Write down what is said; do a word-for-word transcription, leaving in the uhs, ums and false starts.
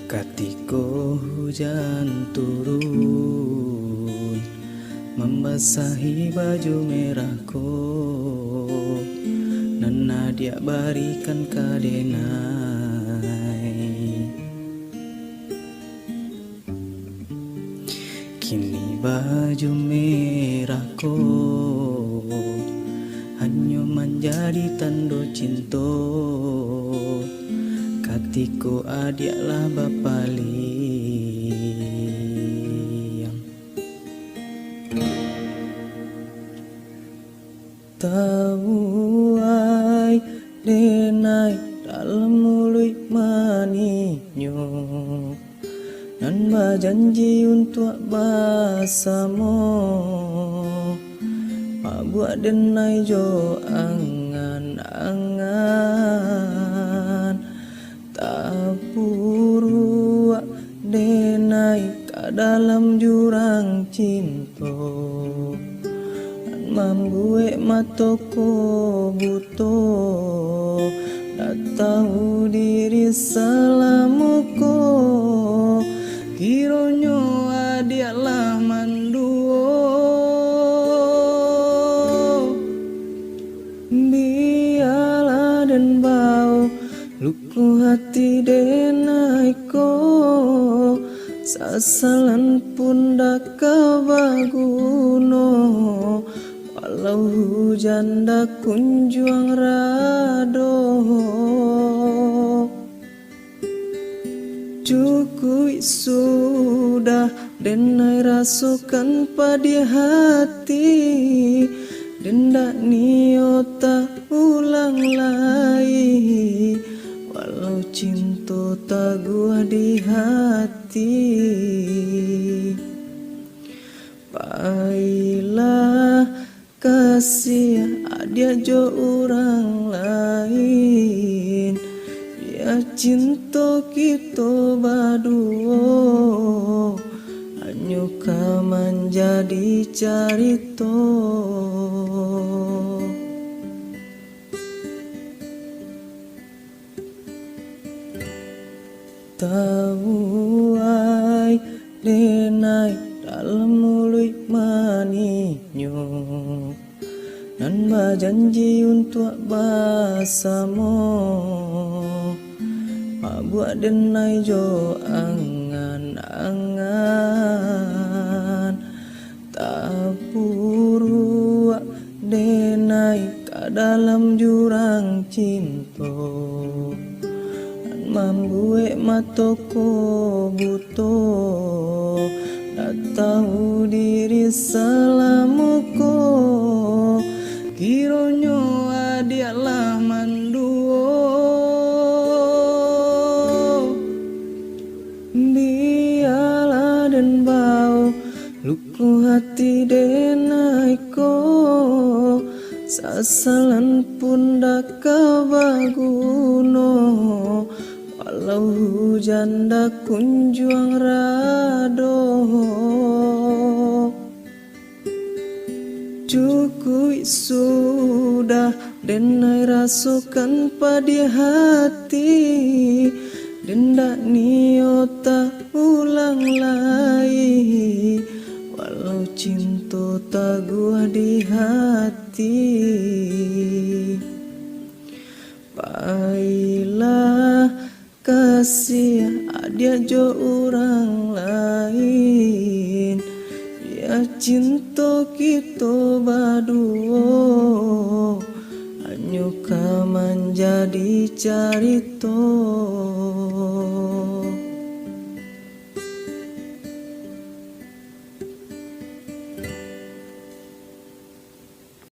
Katiko hujan turun, mambasahi baju merah ko, nan adiak barikan ka denai. Kini baju merah ko hanyo manjadi tando cinto, katiko adiak lah bapaliang. Tabuai denai dalam muluik maninyo, nan bajanji untuak basamo, pabuak denai jo angan-angan. Tapuruak denai ka dalam jurang cinto, nan mambuek mato ko buto. Ndak tahu diri salamo ko, kironyo adiak lah manduo. Bialah den bao luko hati denai ko, sasalan pun ndak ka baguno, walau hujan ndak kunjuang rado. Cukuik sudah denai rasokan padiah hati, den ndak nio taulang lai, walau cinto taguah di hati. Pailah kasiah adiak jo urang lain, bia cinto kito baduo hanyo ka manjadi carito. Tabuai denai dalam muluik maninyo, nan bajanji untuak basamo, pabuak denai jo angan-angan. Tapuruak denai ka dalam jurang cinto, nan mambuek mato ko buto. Ndak tahu diri salamo ko, kironyo adiak lah manduo. Bialah den bao luko hati denai ko, sasalan pun ndak ka baguno, walau hujan ndak kunjuang rado. Cukuik sudah denai rasokan padiah hati, den ndak nio taulang lai, walau cinto taguah di hati. Pailah kasiah adiak jo urang lain, bia cinto kito baduo hanyo ka manjadi carito.